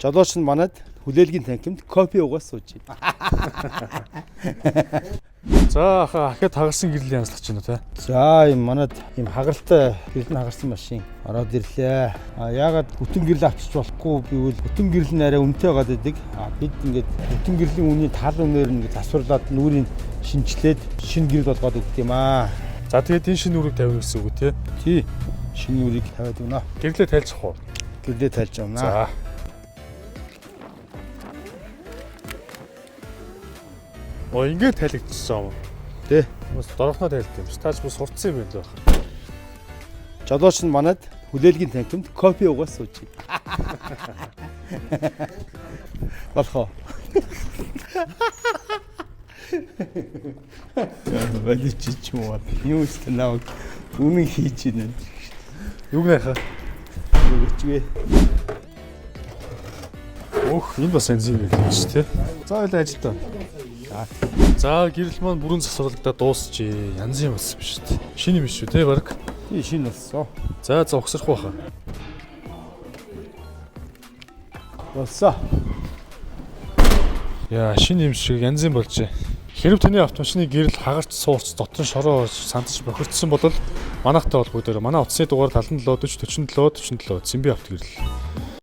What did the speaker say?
Жолооч нь манад хүлээлгийн танхимд кофе уугаад сууж байна. За ахаа ахад хагарсан гэрэл янзлах чинь үү те. За юм манад юм хагаралтай гэрэл нь хагарсан машин ороод ирлээ. А яагаад бүтэн гэрэл авчиж болохгүй гэвэл бүтэн гэрэл нь арай үнэтэй байгаад байдаг. А бид ингээд бүтэн гэрлийн үнийн тал үнээр нь ингээд засварлаад нүүрийг шинчлээд шинэ гэрэл болгоод өгд юм аа. За тэгээд энэ шинэ нүрийг тавина гэсэн үг үү те. Тий. Шинэ нүрийг тавиад өгнө. Гэрлээ тайлчих уу? Гэрлээ тайлж авна. За. Оо ингээд тайлагдчихсан юм. Тэ. Бас дорохноо тайлд юм. Тааж бүр сурцсан юм байна лээ. Жолооч нь манад хүлээлгийн танхимд кофе уугаад сууж байна. Болох уу? Валич ч юм уу. Юу ч танаа үнэн хийж байна. Юу гэнэ хаа? Өгчвэ. Өөх энэ бас янз юм байл шүү те. За ойлаа ажилдаа. За гэрэл маань бүрэн засварлагдаад дуусчээ. Янз юм болсон биш үү? Шинэ юм биш үү те баг. Тий шинэ болсон. За за угсрах байхаа. Болсон. Яа шинэ юм шиг янз юм болжээ. Хэрв таны автомашины гэрэл хагарч суурч дотор нь шороо орж сандж бохирдсон бол манайхтай холбогдоорой. Манай утасны дугаар 77 40 47 47 Цэмби авто гэрэл.